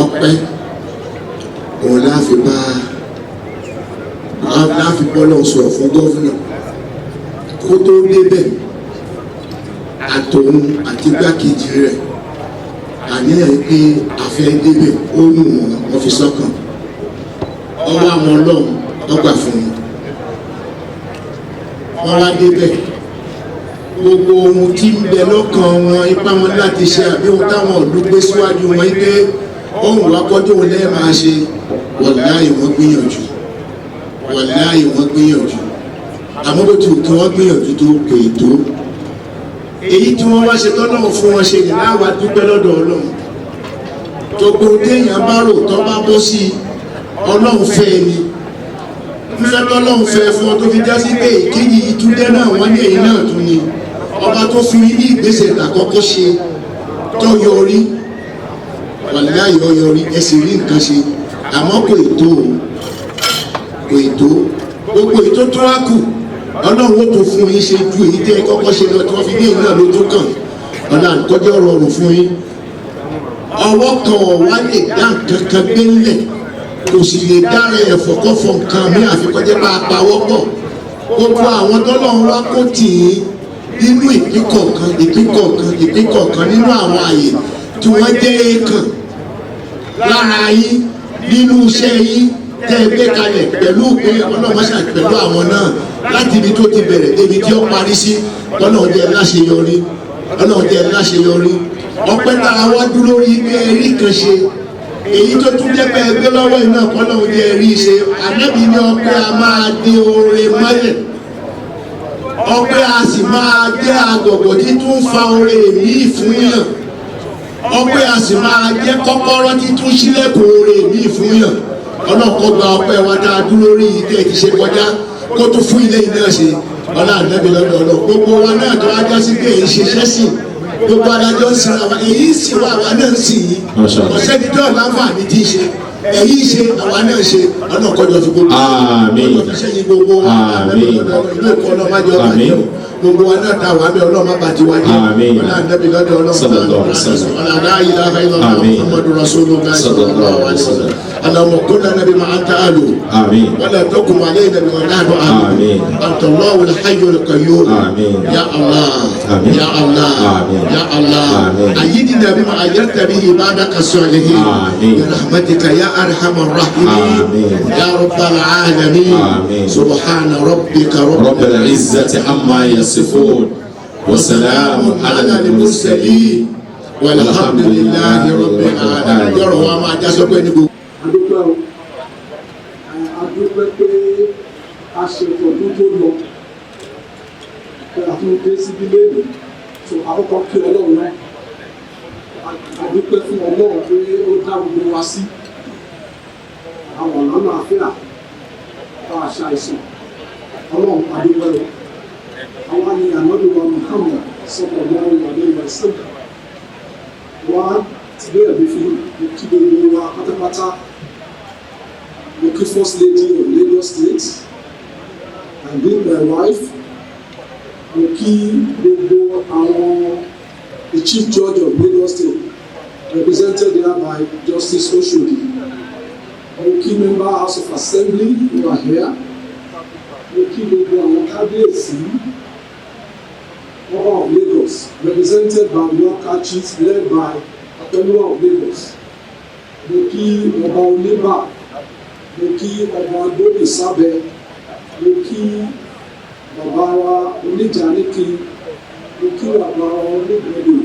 Ọpẹ́ òun láfi bá láfi bọ́lọ̀ sọ̀rọ̀ fún governor kó tó débẹ̀, àtòun àti igbákejì rẹ̀. Àníyàn pé a fẹ́ débẹ̀, ó wù wọ́n, wọ́n fi sọ́kàn. Ọwọ́ àwọn Ọlọ́run ọgbà fún wọn, wọ́n wá débẹ̀. Gbogbo ohun tí ń bẹ lọ́kàn wọn, ipá wọn láti ṣe, àbí ohun táwọn ìlú gbé síwájú wọn pé ohun wa kọjú òun lẹ́ẹ̀ máa ṣe, wàláhì, wọ́n gbìyànjú. Wàláhì, wọ́n gbìyànjú. Àmọ́ bó ti wù kí wọ́n gbìyànjú tó, kò ì tó. Èyí tí wọ́n wá ṣe, tọ́lọ́run fún wọn ṣe ní láwa dúpẹ́ lọ́dọ̀ Ọlọ́run. Gbogbo téèyàn bá rò, tó bá bọ́ sí i, Ọlọ́run fẹ́ ni. Fífẹ́ tọ́lọ́run fẹ́ fún ọ tó fi já sí pé ìkejì ìtúndé náà, wọ́n ní èyí náà tún ni ọba tó fún yín ní ìgbésẹ̀ àkọ́kọ́ ṣe tó yọrí. Wàláhì, ó yọrí, ẹ sì rí nǹkan ṣe. Àmọ́ kò ì tó o, kò ì tó. Gbogbo èyí tó tó wá kù, Ọlọ́run ó tó fún yín ṣe ju èyí tẹ́ ẹ kọ́kọ́ ṣe lọ, tí wọ́n fi ní èyí náà ló tó kàn. Ọlọ́run kọjá rọrùn fún yín. Ọwọ́ kan ọ̀wá lè dá nǹkan kan gbé ńlẹ̀, kò sì lè dára ẹ̀fọ́kọ́fọ́ nǹkan mi, àfikọ́jẹ́ bá a pawọ́ pọ̀. Gbogbo àwọn tọ́lọ́run wá kó tì í nínú ìpín kọ̀ọ̀kan, ìpín kọ̀ọ̀kan, ìpín kọ̀ọ̀kan, nínú àwọn àyè tí wọ́n jẹ́ èèkàn lára yín, nínú iṣẹ́ yín tẹ́ ẹ gbé kalẹ̀, pẹ̀lú pé Ọlọ́mọṣà pẹ̀lú àwọn náà láti ibi tó ti bẹ̀rẹ̀ débi tí ó parí sí. Ọlọ́run jẹ́ láṣeyọrí, Ọlọ́run jẹ́ láṣeyọrí. Ọpẹ́ tá a wá dúró lórí pé ẹ rí kan ṣe, èyí tó tún jẹ́ pé ẹgbẹ́ lọ́wọ́ iná, Ọlọ́run jẹ́ rí ṣe. Ànábì ní ọpẹ́ a máa dé oore mọ́lẹ̀, ọpẹ́ a sì máa jẹ́ àgọ̀gọ̀ tí tún fa oore míì fún yàn, ọpẹ́ a sì máa jẹ́ kọ́kọ́rọ́ tí tún ṣílẹ̀kùn oore míì fún yàn. Ọlọ́run kó gba ọpẹ́ wa tá a dúró lórí yìí tẹ́ ẹ ti ṣe kọjá, kó tún fún ilé yìí náà ṣe. Ọlá Ànábì lọ́dọ̀ Ọlọ́run. Gbogbo wa náà tó wá já sí pé èyí ṣiṣẹ́ sí, gbogbo adájọ́ ń sin àwa, èyí sì wá, àwa náà ń sìn yín. Ọ̀sẹ́ni tó láǹfààní tí ń ṣe èyí ṣe, àwa náà ṣe. Ọ̀nà kọjọ fi gbogbo Àmín. ọjọ́ fi ṣẹ́yìn gbogbo wa. Àmín. Ìlú Èkó, ọlọ́mọdé ọba Àmín. jẹ́ o. Gbogbo wa náà ta wà bẹ́ẹ̀, Ọlọ́mọ bá ti wá jẹ́. Àmín. Ọlá Ànábì lọ́dọ̀ Ọlọ́run. Sallallahu alaihi wasallam. Ọlá la ilaha illallah. Àmín. Muhammadu rasulullah. Sallallahu alaihi wasallam. اللهم كن لنا بما أنت أهله آمين. ولا تكن علينا بما نحن أهله. آمين. أنت الله الحي القيوم. آمين. يا الله. آمين. يا الله. آمين. يا الله. آمين. أيدنا بما أيدت به عبادك الصالحين. آمين. برحمتك يا أرحم الراحمين. آمين. يا رب العالمين. آمين. سبحان ربك رب رب العزة عما يصفون وسلام على المرسلين. والحمد لله رب العالمين. Yọ̀rọ̀ wa máa já sọ́pẹ́ ní gbogbo. Adúpẹ́ o. Adúpẹ́ pé a ṣe ọdún tó lọ, pé a tún dé síbí lónìí. So àkọ́kọ́, kí Ọlọ́run náà. Adúpẹ́ fún Ọlọ́run pé ó dá gbogbo wa sí àwọn ọ̀nà àlàáfíà bá a ṣàìsàn. Ọlọ́run, adúpẹ́ o. Àwọn ni Ànábì wa Muhammad sallallahu alaihi wasallam wá ti bẹ́ẹ̀ bí fi mo kí gbogbo wa pátápátá. Mo kí First Lady of Lagos State and with my wife. Mo kí gbogbo àwọn, the Chief Judge of Lagos State, represented there by Justice Oshodi. Mo kí member House of Assembly who are here. Mo kí gbogbo àwọn kábíyèsí, Ọba of Lagos, represented by the local chiefs led by Atẹnuwa of Lagos. Mo kí Ọba Oníbà, mo kí Ọba Gbódìsábẹ, mo kí bàbá wa Oníjàníkì, mo kí bàbá wa Onígbẹ̀dọ̀,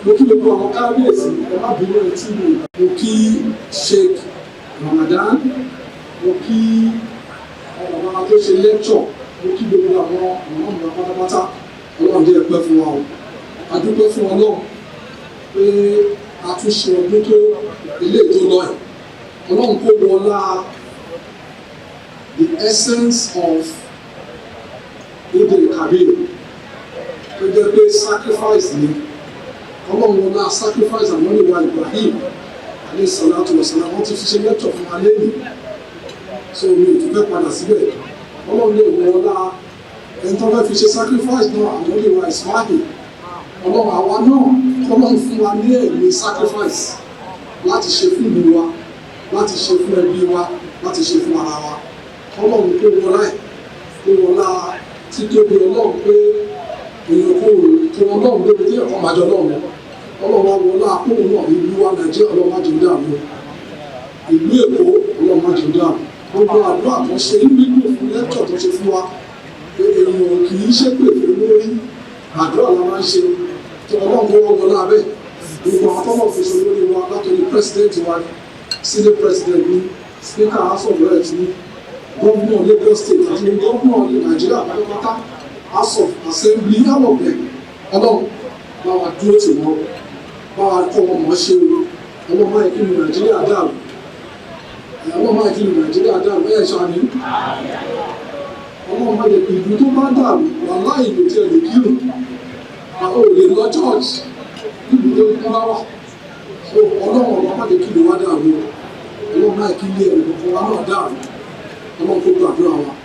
mo kí gbogbo àwọn kábíyèsí. Ẹ má bínú etí mi. Mo kí Sheikh Ramadan, mo kí àwọn bàbá wa tó ṣe lecture, mo kí gbogbo àwọn ọmọ pátápátá. Ọlọ́run jẹ́ ẹ̀pẹ́ fún wa o. A dúpẹ́ fún Ọlọ́run pé a tún ṣe ọdún tó ilé tó lọ ẹ̀. Ọlọ́run kó wọlá the essence of Eid el-Kabir, tó jẹ́ pé sacrifice ni. Ọlọ́run wọlá sacrifice àwọn oníwà Ibrahim alayhi salatu wa salam. Wọ́n ti fi ṣe lecture fún wa lẹ́yìn, so mi ò tún fẹ́ padà síbẹ̀. Ọlọ́run lè wọlá ẹni tó fẹ́ fi ṣe sacrifice náà, àwọn oníwà Ismail. Ọlọ́run, àwa náà, Ọlọ́run fún wa ní ẹ̀mí sacrifice. Láti ṣe fún ìlú wa, láti ṣe fún ẹbí wa, láti ṣe fún ara wa. Ọlọ́run kó wọlá ẹ̀, kó wọlá títóbi Ọlọ́run, pé èèyàn kó tó Ọlọ́run débi tí ẹ̀kọ́ máa jọ Ọlọ́run. Ọlọ́run wa wọlá kóhun náà, ìlú wa Nàìjíríà, Ọlọ́run má jẹ́ ó dàrú. Ìlú Èkó, Ọlọ́run má jẹ́ ó dàrú. Gbogbo àdúrà tó ṣe inú gbígbó fún lẹ́tọ̀ tó ṣe fún wa pé èèyàn kì í ṣépè fún lórí, àdúrà la máa ń ṣe. Tó Ọlọ́run kó wọ́n wọlé abẹ́ gbogbo àwọn tọ́lọ̀ fi ṣe lórí wa, látòrí president wa ní, senate president ní, speaker House of Reps ní, governor Lagos State àti governor Nàìjíríà pátápátá, House of Assembly, all of them, Ọlọ́run bá wa dúró tì wọ́n, bá wa kọ́ wọn mọ̀ ṣe o. Ọlọ́run máa kí ni Nàìjíríà dàrú, Ọlọ́run máa kí ni Nàìjíríà dàrú. Ẹ̀ ṣàní Ọlọ́run máa yẹ kí ìlú tó bá dàrú, wàláhì, ìlú tí ẹ lè kírun, àwọn ò lè lọ church níbi tó ń bá wà. So Ọlọ́run ọba má jẹ́ kí ìlú wa dàrú o. Ọlọ́run máa kí ilé ẹ̀rọ kọ̀ọ̀kan wa náà dàrú. Ọlọ́run kó gbàdúrà wa.